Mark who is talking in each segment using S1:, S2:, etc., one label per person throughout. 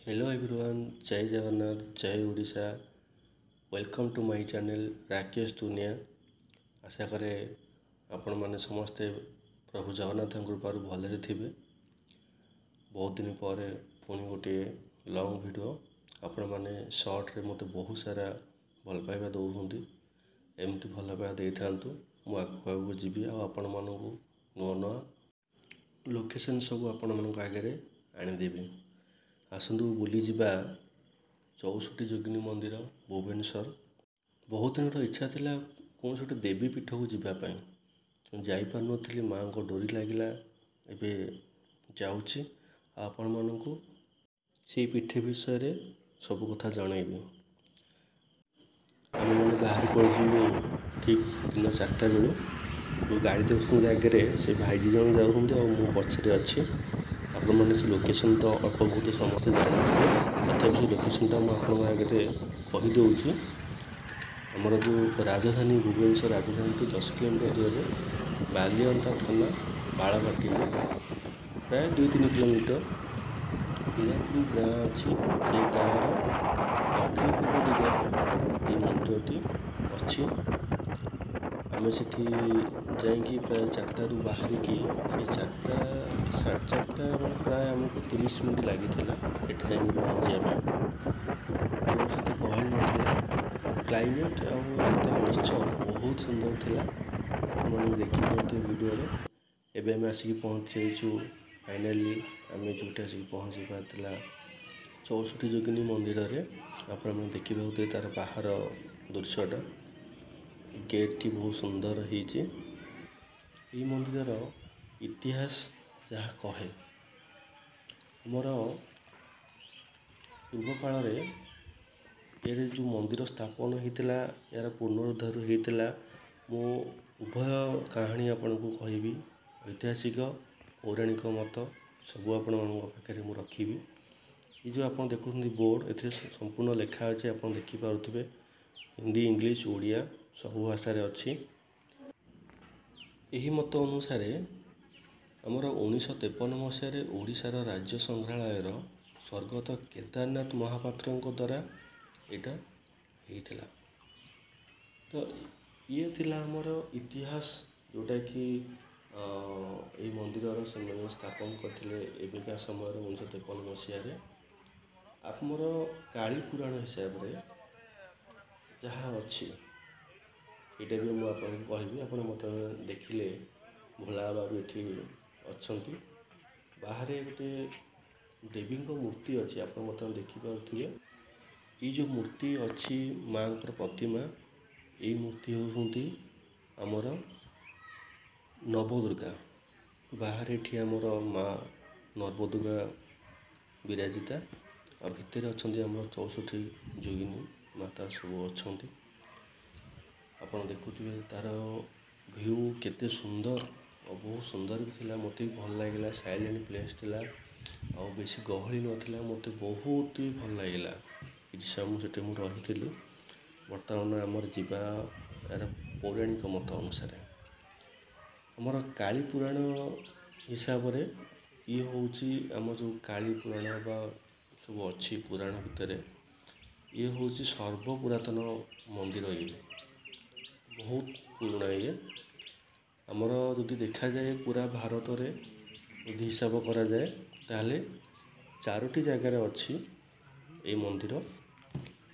S1: Hello everyone, ଜୟ ଜଗନ୍ନାଥ, ଜୟ Odisha. Welcome to my channel Rakesh ଦୁନିଆ। ଆଶା କରେ ଆପଣମାନେ ସମସ୍ତେ ପ୍ରଭୁ ଜଗନ୍ନାଥଙ୍କ କୃପାରୁ ଭଲରେ ଥିବେ। ବହୁତ ଦିନ ପରେ ପୁଣି ଗୋଟିଏ ଲଙ୍ଗ୍ ଭିଡ଼ିଓ। ଆପଣମାନେ ସର୍ଟରେ ମୋତେ ବହୁତ ସାରା ଭଲ ପାଇବା ଦେଉଛନ୍ତି। ଏମିତି ଭଲ ପାଇବା ଦେଇଥାନ୍ତୁ, ମୁଁ ଆଗକୁ ଆଗକୁ ଯିବି ଆଉ ଆପଣମାନଙ୍କୁ ନୂଆ ନୂଆ ଲୋକେସନ୍ ସବୁ ଆପଣମାନଙ୍କ ଆଗରେ ଆଣିଦେବି। ଆସନ୍ତୁ ବୁଲିଯିବା 64 ଯୋଗିନୀ ମନ୍ଦିର, ଭୁବନେଶ୍ୱର। ବହୁତ ଦିନର ଇଚ୍ଛା ଥିଲା କୌଣସି ଗୋଟେ ଦେବୀ ପୀଠକୁ ଯିବା ପାଇଁ, ଯାଇପାରୁନଥିଲି। ମାଆଙ୍କ ଡୋରି ଲାଗିଲା, ଏବେ ଯାଉଛି ଆଉ ଆପଣମାନଙ୍କୁ ସେଇ ପୀଠ ବିଷୟରେ ସବୁ କଥା ଜଣାଇବି। ଆମେମାନେ ବାହାରି ପଡ଼ିଥିଲୁ ଠିକ୍ ଦିନ 4ଟା ବେଳୁ। ଯେଉଁ ଗାଡ଼ି ଦେଖୁଛନ୍ତି ଆଗରେ, ସେ ଭାଇ ଦୁଇ ଜଣ ଯାଉଛନ୍ତି ଆଉ ମୁଁ ପଛରେ ଅଛି। ଆପଣମାନେ ସେ ଲୋକେସନ୍ ତ ଅଳ୍ପ ବହୁତ ସମସ୍ତେ ଜାଣିଥିବେ, ତଥାପି ସେ ଲୋକେସନ୍ଟା ମୁଁ ଆପଣଙ୍କ ଆଗରେ କହିଦେଉଛି। ଆମର ଯେଉଁ ରାଜଧାନୀ ଭୁବନେଶ୍ୱର, ରାଜଧାନୀଠୁ 10 କିଲୋମିଟର ଦୂରରେ ବାଲିଅନ୍ତା ଥାନା ବାଳବାଟୀରୁ ପ୍ରାୟ 2-3 କିଲୋମିଟର ହୀରାପୁର ଗାଁ ଅଛି। ସେଇ ଗାଁର ଦକ୍ଷିଣ ପୂର୍ବ ଦିଗରେ ଏଇ ମନ୍ଦିରଟି ଅଛି। ଆମେ ସେଠି ଯାଇକି ପ୍ରାୟ 4ଟାରୁ ବାହାରିକି ସେ 4ଟା 4:30 ବେଳେ, ପ୍ରାୟ ଆମକୁ 30 ମିନିଟ୍ ଲାଗିଥିଲା ସେଠି ଯାଇକି ପହଞ୍ଚିବା ପାଇଁ। ତେଣୁ ସେତେ ଗହଳି ନଥିଲା ଆଉ କ୍ଲାଇମେଟ୍ ଆଉ ତା'ର ନେଚର୍ ବହୁତ ସୁନ୍ଦର ଥିଲା। ଆପଣମାନେ ବି ଦେଖିପାରୁଥିବେ ଭିଡ଼ିଓରେ। ଏବେ ଆମେ ଆସିକି ପହଞ୍ଚି ଯାଇଛୁ ଫାଇନାଲି। ଆମେ ଯେଉଁଠି ଆସିକି ପହଞ୍ଚି ପାରିଥିଲା 64 ଯୋଗିନୀ ମନ୍ଦିରରେ, ଆପଣମାନେ ଦେଖିପାରୁଥିବେ ତା'ର ବାହାର ଦୃଶ୍ୟଟା। ଗେଟ୍ଟି ବହୁତ ସୁନ୍ଦର ହେଇଛି। ଏଇ ମନ୍ଦିରର ଇତିହାସ ଯାହା କହେ, ଆମର ପୂର୍ବ କାଳରେ ଏରେ ଯେଉଁ ମନ୍ଦିର ସ୍ଥାପନ ହେଇଥିଲା, ଏହାର ପୁନରୁଦ୍ଧାର ହେଇଥିଲା। ମୁଁ ଉଭୟ କାହାଣୀ ଆପଣଙ୍କୁ କହିବି, ଐତିହାସିକ ପୌରାଣିକ ମତ ସବୁ ଆପଣମାନଙ୍କ ପାଖରେ ମୁଁ ରଖିବି। ଏ ଯେଉଁ ଆପଣ ଦେଖୁଛନ୍ତି ବୋର୍ଡ଼, ଏଥିରେ ସମ୍ପୂର୍ଣ୍ଣ ଲେଖା ଅଛି। ଆପଣ ଦେଖିପାରୁଥିବେ, ହିନ୍ଦୀ, ଇଂଲିଶ, ଓଡ଼ିଆ ସବୁ ଭାଷାରେ ଅଛି। ଏହି ମତ ଅନୁସାରେ ଆମର 1953 ମସିହାରେ ଓଡ଼ିଶାର ରାଜ୍ୟ ସଂଗ୍ରହାଳୟର ସ୍ୱର୍ଗତ କେଦାରନାଥ ମହାପାତ୍ରଙ୍କ ଦ୍ୱାରା ଏଇଟା ହେଇଥିଲା। ତ ଇଏ ଥିଲା ଆମର ଇତିହାସ, ଯେଉଁଟାକି ଏଇ ମନ୍ଦିରର ସେମାନେ ସ୍ଥାପନ କରିଥିଲେ ଏବେକା ସମୟରେ 1953 ମସିହାରେ। ଆମର କାଳୀ ପୁରାଣ ହିସାବରେ ଯାହା ଅଛି, ସେଇଟା ବି ମୁଁ ଆପଣଙ୍କୁ କହିବି। ଆପଣ ବର୍ତ୍ତମାନ ଦେଖିଲେ ଭୋଳା ବାବା ବି ଏଠି ଅଛନ୍ତି। ବାହାରେ ଗୋଟେ ଦେବୀଙ୍କ ମୂର୍ତ୍ତି ଅଛି, ଆପଣ ବର୍ତ୍ତମାନ ଦେଖିପାରୁଥିବେ। ଏଇ ଯେଉଁ ମୂର୍ତ୍ତି ଅଛି, ମାଆଙ୍କର ପ୍ରତିମା, ଏଇ ମୂର୍ତ୍ତି ହେଉଛନ୍ତି ଆମର ନବଦୁର୍ଗା। ବାହାରେ ଏଠି ଆମର ମା ନବଦୁର୍ଗା ବିରାଜିତା ଆଉ ଭିତରେ ଅଛନ୍ତି ଆମର 64 ଯୋଗିନୀ ମାତା ସବୁ ଅଛନ୍ତି। ଆପଣ ଦେଖୁଥିବେ ତା'ର ଭିଉ କେତେ ସୁନ୍ଦର ଆଉ ବହୁତ ସୁନ୍ଦର ବି ଥିଲା। ମୋତେ ବି ଭଲ ଲାଗିଲା। ସାଇଲେଣ୍ଟ ପ୍ଲେସ୍ ଥିଲା ଆଉ ବେଶୀ ଗହଳି ନଥିଲା। ମୋତେ ବହୁତ ବି ଭଲ ଲାଗିଲା। କିଛି ସମୟ ସେଠି ମୁଁ ରହିଥିଲି। ବର୍ତ୍ତମାନ ଆମର ଯିବା ଏହାର ପୌରାଣିକ ମତ ଅନୁସାରେ, ଆମର କାଳୀ ପୁରାଣ ହିସାବରେ। ଇଏ ହେଉଛି ଆମ ଯେଉଁ କାଳୀ ପୁରାଣ ବା ସବୁ ଅଛି ପୁରାଣ ଭିତରେ, ଇଏ ହେଉଛି ସର୍ବ ପୁରାତନ ମନ୍ଦିର। ଇଏ ବହୁତ ପୁରୁଣା। ଇଏ ଆମର ଯଦି ଦେଖାଯାଏ, ପୁରା ଭାରତରେ ଯଦି ହିସାବ କରାଯାଏ, ତାହେଲେ ଚାରୋଟି ଜାଗାରେ ଅଛି ଏଇ ମନ୍ଦିର।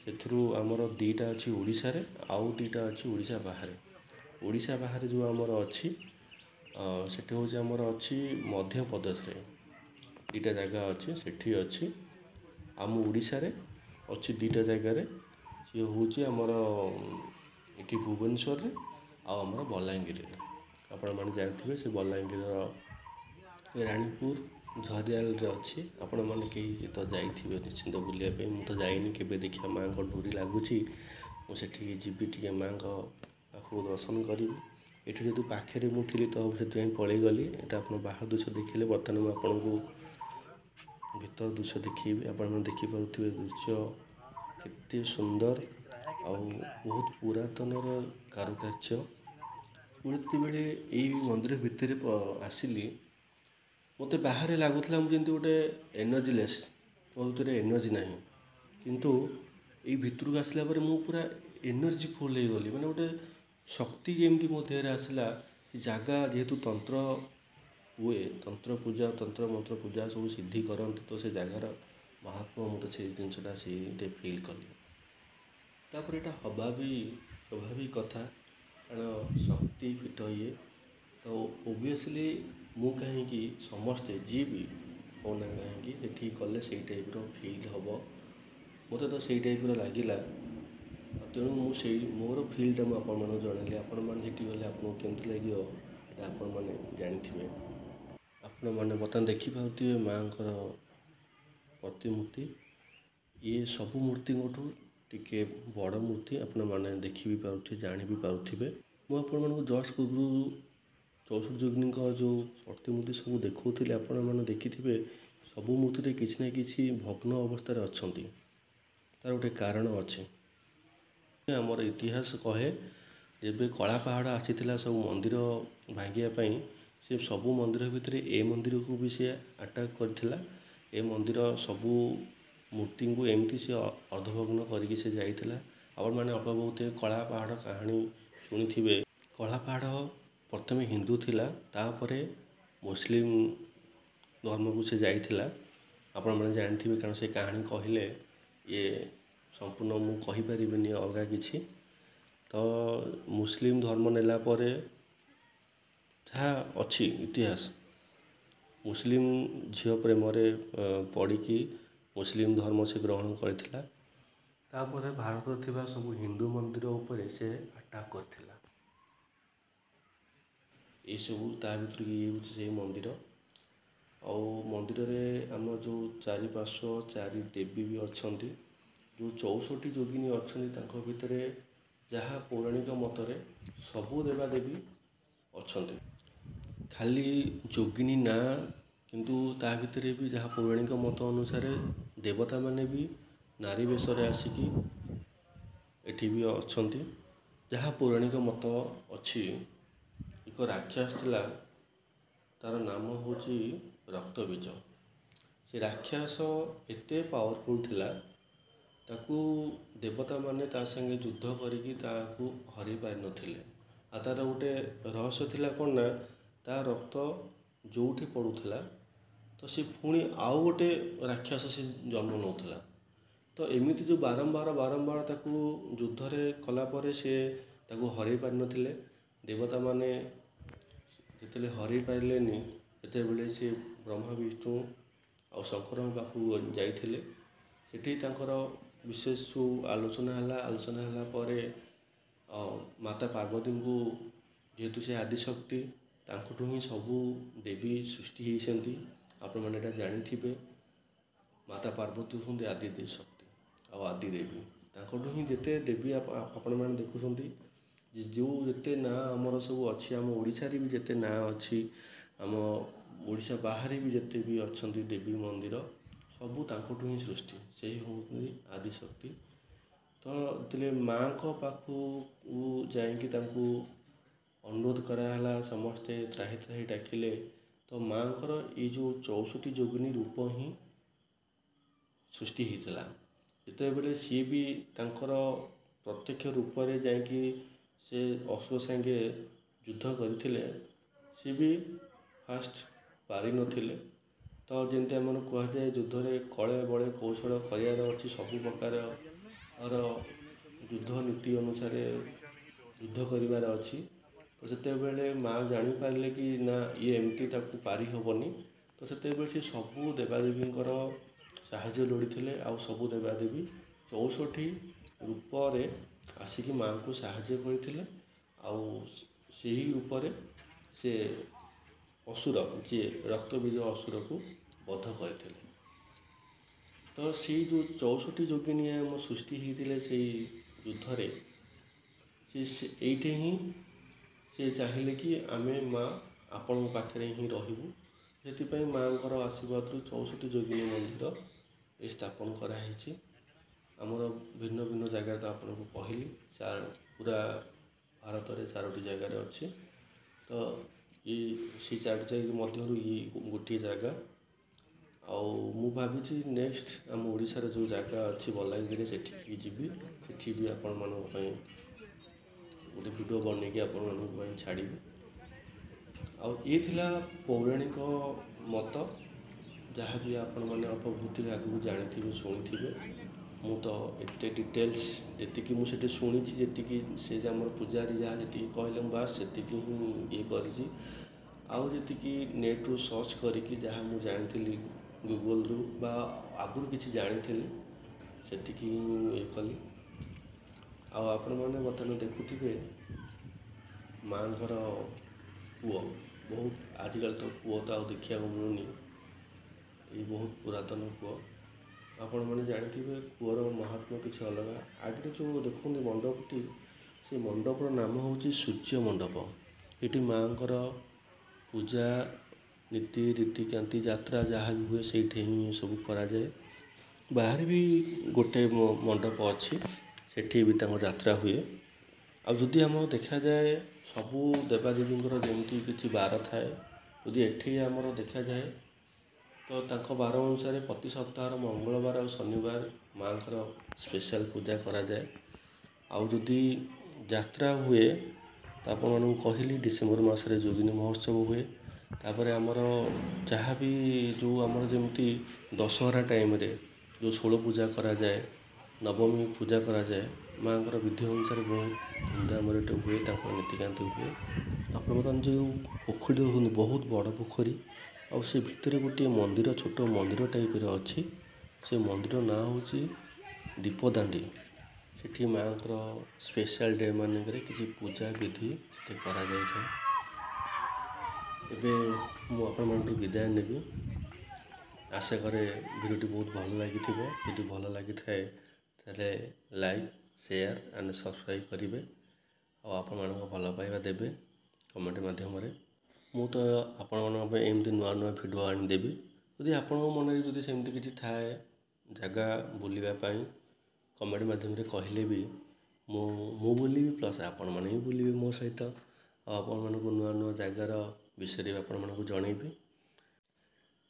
S1: ସେଥିରୁ ଆମର 2ଟା ଅଛି ଓଡ଼ିଶାରେ ଆଉ 2ଟା ଅଛି ଓଡ଼ିଶା ବାହାରେ। ଓଡ଼ିଶା ବାହାରେ ଯେଉଁ ଆମର ଅଛି, ସେଠି ହେଉଛି ଆମର ଅଛି ମଧ୍ୟପ୍ରଦେଶରେ 2ଟା ଜାଗା ଅଛି, ସେଠି ଅଛି। ଆମ ଓଡ଼ିଶାରେ ଅଛି 2ଟା ଜାଗାରେ, ସିଏ ହେଉଛି ଆମର ଏଠି ଭୁବନେଶ୍ୱରରେ ଆଉ ଆମର ବଲାଙ୍ଗୀରରେ। ଆପଣମାନେ ଜାଣିଥିବେ, ସେ ବଲାଙ୍ଗୀରର ରାଣୀପୁର ଝରିଆଲରେ ଅଛି। ଆପଣମାନେ କେହି ତ ଯାଇଥିବେ ନିଶ୍ଚିନ୍ତ ବୁଲିବା ପାଇଁ। ମୁଁ ତ ଯାଇନି କେବେ। ଦେଖିବା, ମାଆଙ୍କ ଡୋରି ଲାଗୁଛି, ମୁଁ ସେଠିକି ଯିବି, ଟିକେ ମାଆଙ୍କ ପାଖକୁ ଦର୍ଶନ କରିବି। ଏଠି ଯେହେତୁ ପାଖରେ ମୁଁ ଥିଲି, ତ ସେଥିପାଇଁ ପଳେଇଗଲି। ଏଇଟା ଆପଣ ବାହାର ଦୃଶ୍ୟ ଦେଖିଲେ। ବର୍ତ୍ତମାନ ମୁଁ ଆପଣଙ୍କୁ ଭିତର ଦୃଶ୍ୟ ଦେଖେଇବି। ଆପଣମାନେ ଦେଖିପାରୁଥିବେ ଦୃଶ୍ୟ କେତେ ସୁନ୍ଦର ଆଉ ବହୁତ ପୁରାତନର କାରୁକାର୍ଯ୍ୟ। ମୁଁ ଯେତେବେଳେ ଏଇ ମନ୍ଦିର ଭିତରେ ଆସିଲି, ମୋତେ ବାହାରେ ଲାଗୁଥିଲା ମୁଁ ଯେମିତି ଗୋଟେ ଏନର୍ଜିଲେସ୍। ମୋ ଭିତରେ ଏନର୍ଜି ନାହିଁ। କିନ୍ତୁ ଏଇ ଭିତରକୁ ଆସିଲା ପରେ ମୁଁ ପୁରା ଏନର୍ଜି ଫୁଲ୍ ହେଇଗଲି, ମାନେ ଗୋଟେ ଶକ୍ତି ଯେମିତି ମୋ ଦେହରେ ଆସିଲା। ସେ ଜାଗା ଯେହେତୁ ତନ୍ତ୍ର ହୁଏ, ତନ୍ତ୍ର ପୂଜା, ତନ୍ତ୍ର ମନ୍ତ୍ର ପୂଜା ସବୁ ସିଦ୍ଧି କରନ୍ତି, ତ ସେ ଜାଗାର ମହାତ୍ମ୍ୟ ମୁଁ ତ ସେଇ ଜିନିଷଟା ସେଇଠି ଫିଲ୍ କଲି। ତାପରେ ଏଇଟା ହବା ବି ସ୍ୱାଭାବିକ କଥା, କାରଣ ଶକ୍ତି ପୀଠ ଇଏ ତ ଓଭିୟସଲି ମୁଁ କାହିଁକି ସମସ୍ତେ ଯିଏ ବି ହଉନା କାହିଁକି ସେଠିକି ଗଲେ ସେଇ ଟାଇପ୍ର ଫିଲ୍ ହେବ। ମୋତେ ତ ସେଇ ଟାଇପ୍ର ଲାଗିଲା, ତେଣୁ ମୁଁ ସେଇ ମୋର ଫିଲ୍ଟା ମୁଁ ଆପଣମାନଙ୍କୁ ଜଣେଇଲି। ଆପଣମାନେ ସେଠି ଗଲେ ଆପଣଙ୍କୁ କେମିତି ଲାଗିବ ସେଇଟା ଆପଣମାନେ ଜାଣିଥିବେ। ଆପଣମାନେ ବର୍ତ୍ତମାନ ଦେଖିପାରୁଥିବେ ମାଆଙ୍କର ପ୍ରତିମୂର୍ତ୍ତି। ଇଏ ସବୁ ମୂର୍ତ୍ତିଙ୍କଠୁ ଟିକେ ବଡ଼ ମୂର୍ତ୍ତି, ଆପଣମାନେ ଦେଖି ବି ପାରୁଥିବେ, ଜାଣି ବି ପାରୁଥିବେ। ମୁଁ ଆପଣମାନଙ୍କୁ ଜଷ୍ଟ ପୂର୍ବରୁ 64 ଯୋଗିନୀଙ୍କ ଯେଉଁ ପ୍ରତିମୂର୍ତ୍ତି ସବୁ ଦେଖାଉଥିଲି, ଆପଣମାନେ ଦେଖିଥିବେ ସବୁ ମୂର୍ତ୍ତିରେ କିଛି ନା କିଛି ଭଗ୍ନ ଅବସ୍ଥାରେ ଅଛନ୍ତି। ତାର ଗୋଟେ କାରଣ ଅଛି। ଆମର ଇତିହାସ କହେ, ଯେବେ କଳା ପାହାଡ଼ ଆସିଥିଲା ସବୁ ମନ୍ଦିର ଭାଙ୍ଗିବା ପାଇଁ, ସେ ସବୁ ମନ୍ଦିର ଭିତରେ ଏ ମନ୍ଦିରକୁ ବି ସେ ଆଟାକ୍ କରିଥିଲା। ଏ ମନ୍ଦିର ସବୁ ମୂର୍ତ୍ତିଙ୍କୁ ଏମିତି ସେ ଅର୍ଦ୍ଧଭଗ୍ନ କରିକି ସେ ଯାଇଥିଲା। ଆପଣମାନେ ଅଳ୍ପ ବହୁତ କଳା ପାହାଡ଼ କାହାଣୀ ଶୁଣିଥିବେ। କଳା ପାହାଡ଼ ପ୍ରଥମେ ହିନ୍ଦୁ ଥିଲା, ତାପରେ ମୁସଲିମ ଧର୍ମକୁ ସେ ଯାଇଥିଲା। ଆପଣମାନେ ଜାଣିଥିବେ, କାରଣ ସେ କାହାଣୀ କହିଲେ ଇଏ ସମ୍ପୂର୍ଣ୍ଣ ମୁଁ କହିପାରିବିନି ଅଲଗା କିଛି। ତ ମୁସଲିମ ଧର୍ମ ନେଲା ପରେ ଯାହା ଅଛି ଇତିହାସ, ମୁସଲିମ ଝିଅ ପ୍ରେମରେ ପଡ଼ିକି ମୁସଲିମ ଧର୍ମ ସେ ଗ୍ରହଣ କରିଥିଲା। ତାପରେ ଭାରତରେ ଥିବା ସବୁ ହିନ୍ଦୁ ମନ୍ଦିର ଉପରେ ସେ ଆଟାକ୍ କରିଥିଲା। ଏଇସବୁ ତା ଭିତରୁ ଇଏ ହେଉଛି ସେଇ ମନ୍ଦିର। ଆଉ ମନ୍ଦିରରେ ଆମ ଯେଉଁ ଚାରିପାର୍ଶ୍ୱ ଚାରି ଦେବୀ ବି ଅଛନ୍ତି, ଯେଉଁ 64 ଯୋଗିନୀ ଅଛନ୍ତି, ତାଙ୍କ ଭିତରେ ଯାହା ପୌରାଣିକ ମତରେ ସବୁ ଦେବାଦେବୀ ଅଛନ୍ତି। ଖାଲି ଯୋଗିନୀ ନାଁ, କିନ୍ତୁ ତା ଭିତରେ ବି ଯାହା ପୌରାଣିକ ମତ ଅନୁସାରେ ଦେବତାମାନେ ବି ନାରୀ ବେଶରେ ଆସିକି ଏଠି ବି ଅଛନ୍ତି। ଯାହା ପୌରାଣିକ ମତ ଅଛି, ଏକ ରାକ୍ଷସ ଥିଲା, ତାର ନାମ ହେଉଛି ରକ୍ତବୀଜ। ସେ ରାକ୍ଷସ ଏତେ ପାୱାରଫୁଲ୍ ଥିଲା, ତାକୁ ଦେବତାମାନେ ତା ସାଙ୍ଗେ ଯୁଦ୍ଧ କରିକି ତାକୁ ହରାଇ ପାରିନଥିଲେ। ଆଉ ତାର ଗୋଟେ ରହସ୍ୟ ଥିଲା କ'ଣ ନା, ତା ରକ୍ତ ଯେଉଁଠି ପଡ଼ୁଥିଲା ତ ସେ ପୁଣି ଆଉ ଗୋଟେ ରାକ୍ଷସ ସେ ଜନ୍ମ ନେଉଥିଲା। ତ ଏମିତି ଯେଉଁ ବାରମ୍ବାର ବାରମ୍ବାର ତାକୁ ଯୁଦ୍ଧରେ କଲା ପରେ ସେ ତାକୁ ହରାଇ ପାରିନଥିଲେ। ଦେବତାମାନେ ଯେତେବେଳେ ହରାଇ ପାରିଲେନି, ସେତେବେଳେ ସେ ବ୍ରହ୍ମା, ବିଷ୍ଣୁ ଆଉ ଶଙ୍କରଙ୍କ ପାଖକୁ ଯାଇଥିଲେ। ସେଠି ତାଙ୍କର ବିଶେଷ ସବୁ ଆଲୋଚନା ହେଲା। ଆଲୋଚନା ହେଲା ପରେ ମାତା ପାର୍ବତୀଙ୍କୁ, ଯେହେତୁ ସେ ଆଦିଶକ୍ତି, ତାଙ୍କଠୁ ହିଁ ସବୁ ଦେବୀ ସୃଷ୍ଟି ହେଇଛନ୍ତି। ଆପଣମାନେ ଏଇଟା ଜାଣିଥିବେ। ମାତା ପାର୍ବତୀ ହେଉଛନ୍ତି ଆଦି ଶକ୍ତି ଆଉ ଆଦି ଦେବୀ। ତାଙ୍କଠୁ ହିଁ ଯେତେ ଦେବୀ ଆପଣମାନେ ଦେଖୁଛନ୍ତି, ଯେଉଁ ଯେତେ ନାଁ ଆମର ସବୁ ଅଛି, ଆମ ଓଡ଼ିଶାରେ ବି ଯେତେ ନାଁ ଅଛି, ଆମ ଓଡ଼ିଶା ବାହାରେ ବି ଯେତେ ବି ଅଛନ୍ତି ଦେବୀ ମନ୍ଦିର, ସବୁ ତାଙ୍କଠୁ ହିଁ ସୃଷ୍ଟି। ସେଇ ହେଉଛନ୍ତି ଆଦିଶକ୍ତି। ତ ଯେତେବେଳେ ମାଆଙ୍କ ପାଖକୁ ଯାଇକି ତାଙ୍କୁ ଅନୁରୋଧ କରାହେଲା, ସମସ୍ତେ ତ୍ରାହି ତ୍ରାହି ଡାକିଲେ, ତ ମାଆଙ୍କର ଏଇ ଯେଉଁ 64 ଯୋଗିନୀ ରୂପ ହିଁ ସୃଷ୍ଟି ହେଇଥିଲା। ଯେତେବେଳେ ସିଏ ବି ତାଙ୍କର ପ୍ରତ୍ୟକ୍ଷ ରୂପରେ ଯାଇକି ସେ ଅସୁର ସାଙ୍ଗେ ଯୁଦ୍ଧ କରିଥିଲେ, ସିଏ ବି ଫାଷ୍ଟ ପାରିନଥିଲେ। ତ ଯେମିତି ଆମର କୁହାଯାଏ, ଯୁଦ୍ଧରେ କଳେ ବଳେ କୌଶଳ କରିବାର ଅଛି, ସବୁ ପ୍ରକାରର ଯୁଦ୍ଧ ନୀତି ଅନୁସାରେ ଯୁଦ୍ଧ କରିବାର ଅଛି। ତ ସେତେବେଳେ ମା ଜାଣିପାରିଲେ କି ନା, ଇଏ ଏମିତି ତାକୁ ପାରି ହେବନି। ତ ସେତେବେଳେ ସେ ସବୁ ଦେବାଦେବୀଙ୍କର ସାହାଯ୍ୟ ଲୋଡ଼ିଥିଲେ, ଆଉ ସବୁ ଦେବାଦେବୀ 64 ରୂପରେ ଆସିକି ମାଆଙ୍କୁ ସାହାଯ୍ୟ କରିଥିଲେ। ଆଉ ସେହି ରୂପରେ ସେ ଅସୁର, ଯିଏ ରକ୍ତବୀଜ ଅସୁରକୁ ବଧ କରିଥିଲେ। ତ ସେଇ ଯେଉଁ 64 ଯୋଗିନୀ ଆମ ସୃଷ୍ଟି ହେଇଥିଲେ ସେଇ ଯୁଦ୍ଧରେ, ସେ ଏଇଠି ହିଁ ସେ ଚାହିଁଲେ କି ଆମେ ମା ଆପଣଙ୍କ ପାଖରେ ହିଁ ରହିବୁ। ସେଥିପାଇଁ ମାଆଙ୍କର ଆଶୀର୍ବାଦରୁ 64 ଯୋଗିନୀ ମନ୍ଦିର ଏ ସ୍ଥାପନ କରାହେଇଛି। ଆମର ଭିନ୍ନ ଭିନ୍ନ ଜାଗାରେ ତ ଆପଣଙ୍କୁ କହିଲି, ପୁରା ଭାରତରେ ଚାରୋଟି ଜାଗାରେ ଅଛି। ତ ଏଇ ସେଇ ଚାରୋଟି ଜାଗା ମଧ୍ୟରୁ ଇଏ ଗୋଟିଏ ଜାଗା। ଆଉ ମୁଁ ଭାବିଛି ନେକ୍ସଟ ଆମ ଓଡ଼ିଶାର ଯେଉଁ ଜାଗା ଅଛି ବଲାଙ୍ଗୀରରେ, ସେଠିକି ଯିବି। ସେଠି ବି ଆପଣମାନଙ୍କ ପାଇଁ ଗୋଟେ ଭିଡ଼ିଓ ବନେଇକି ଆପଣମାନଙ୍କ ପାଇଁ ଛାଡ଼ିବି। ଆଉ ଇଏ ଥିଲା ପୌରାଣିକ ମତ, ଯାହାବି ଆପଣମାନେ ଅଳ୍ପ ବହୁତ ଆଗକୁ ଜାଣିଥିବେ, ଶୁଣିଥିବେ। ମୁଁ ତ ଏତେ ଡିଟେଲ୍ସ ଯେତିକି ମୁଁ ସେଠି ଶୁଣିଛି, ଯେତିକି ସେ ଯେ ଆମର ପୂଜାରୀ ଯାହା ଯେତିକି କହିଲେ, ମୁଁ ବାସ୍ ସେତିକି ହିଁ ଇଏ କରିଛି। ଆଉ ଯେତିକି ନେଟ୍ରୁ ସର୍ଚ୍ଚ କରିକି ଯାହା ମୁଁ ଜାଣିଥିଲି, ଗୁଗଲ୍ରୁ ବା ଆଗରୁ କିଛି ଜାଣିଥିଲି, ସେତିକି ହିଁ ମୁଁ ଇଏ କଲି। ଆଉ ଆପଣମାନେ ବର୍ତ୍ତମାନ ଦେଖୁଥିବେ ମାଆଙ୍କର କୂଅ। ବହୁତ ଆଜିକାଲି ତ କୂଅ ତ ଆଉ ଦେଖିବାକୁ ମିଳୁନି। ଏଇ ବହୁତ ପୁରାତନ କୂଅ। ଆପଣମାନେ ଜାଣିଥିବେ କୂଅର ମହାତ୍ମ୍ୟ କିଛି ଅଲଗା। ଆଗରେ ଯେଉଁ ଦେଖନ୍ତୁ ମଣ୍ଡପଟି, ସେ ମଣ୍ଡପର ନାମ ହେଉଛି ସୂର୍ଯ୍ୟ ମଣ୍ଡପ। ଏଠି ମାଆଙ୍କର ପୂଜା ନୀତି ରୀତିକାନ୍ତି, ଯାତ୍ରା ଯାହା ବି ହୁଏ, ସେଇଠି ହିଁ ସବୁ କରାଯାଏ। ବାହାରେ ବି ଗୋଟେ ମଣ୍ଡପ ଅଛି, ସେଠି ବି ତାଙ୍କ ଯାତ୍ରା ହୁଏ। ଆଉ ଯଦି ଆମର ଦେଖାଯାଏ, ସବୁ ଦେବାଦେବୀଙ୍କର ଯେମିତି କିଛି ବାର ଥାଏ, ଯଦି ଏଠି ଆମର ଦେଖାଯାଏ ତ ତାଙ୍କ ବାର ଅନୁସାରେ ପ୍ରତି ସପ୍ତାହର ମଙ୍ଗଳବାର ଆଉ ଶନିବାର ମାଆଙ୍କର ସ୍ପେଶାଲ ପୂଜା କରାଯାଏ। ଆଉ ଯଦି ଯାତ୍ରା ହୁଏ ତ ଆପଣମାନଙ୍କୁ କହିଲି, ଡିସେମ୍ବର ମାସରେ ଯୋଗିନୀ ମହୋତ୍ସବ ହୁଏ। ତାପରେ ଆମର ଯାହା ବି ଯେଉଁ ଆମର ଯେମିତି ଦଶହରା ଟାଇମ୍ରେ ଯେଉଁ ଷୋଳ ପୂଜା କରାଯାଏ, ନବମୀ ପୂଜା କରାଯାଏ, ମାଆଙ୍କର ବିଧି ଅନୁସାରେ ବହୁତ ଧୁମଧାମରେ ଏଠି ହୁଏ, ତାଙ୍କର ନୀତିକାନ୍ତି ହୁଏ। ଆପଣ ବର୍ତ୍ତମାନ ଯେଉଁ ପୋଖରୀ ଦେଖୁଛନ୍ତି, ବହୁତ ବଡ଼ ପୋଖରୀ। ଆଉ ସେ ଭିତରେ ଗୋଟିଏ ମନ୍ଦିର, ଛୋଟ ମନ୍ଦିର ଟାଇପ୍ର ଅଛି। ସେ ମନ୍ଦିର ନାଁ ହେଉଛି ଦୀପଦାଣ୍ଡି। ସେଠି ମାଆଙ୍କର ସ୍ପେଶାଲ ଡେ ମାନଙ୍କରେ କିଛି ପୂଜା ବିଧି ସେଠି କରାଯାଇଥାଏ। ଏବେ ମୁଁ ଆପଣମାନଙ୍କଠୁ ବିଦାୟ ନେବି। ଆଶା କରେ ଭିଡ଼ିଓଟି ବହୁତ ଭଲ ଲାଗିଥିବ। ଯଦି ଭଲ ଲାଗିଥାଏ, ତାହେଲେ ଲାଇକ୍, ସେୟାର ଆଣ୍ଡ ସବସ୍କ୍ରାଇବ୍ କରିବେ ଆଉ ଆପଣମାନଙ୍କ ଭଲ ପାଇବା ଦେବେ କମେଣ୍ଟ ମାଧ୍ୟମରେ। ମୁଁ ତ ଆପଣମାନଙ୍କ ପାଇଁ ଏମିତି ନୂଆ ନୂଆ ଭିଡ଼ିଓ ଆଣିଦେବି। ଯଦି ଆପଣଙ୍କ ମନରେ ଯଦି ସେମିତି କିଛି ଥାଏ ଜାଗା ବୁଲିବା ପାଇଁ, କମେଣ୍ଟ ମାଧ୍ୟମରେ କହିଲେ ବି ମୁଁ ବୁଲିବି, ପ୍ଲସ୍ ଆପଣମାନେ ବି ବୁଲିବେ ମୋ ସହିତ। ଆଉ ଆପଣମାନଙ୍କୁ ନୂଆ ନୂଆ ଜାଗାର ବିଷୟରେ ବି ଆପଣମାନଙ୍କୁ ଜଣେଇବି।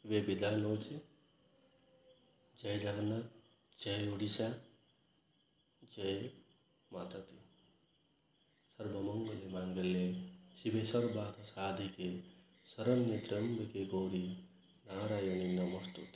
S1: ଏବେ ବିଦାୟ ନେଉଛି। ଜୟ ଜଗନ୍ନାଥ, ଜୟ ଓଡ଼ିଶା, ଜୟ ମାତାଦି। ସର୍ବମଙ୍ଗଳେ ମାଙ୍ଗଲ୍ୟେ ଶିବେ ସର୍ବାର୍ଥ ସାଧିକେ, ଶରଣ୍ୟେ ତ୍ର୍ୟମ୍ବକେ ଗୌରୀ ନାରାୟଣୀ ନମସ୍ତୁତେ।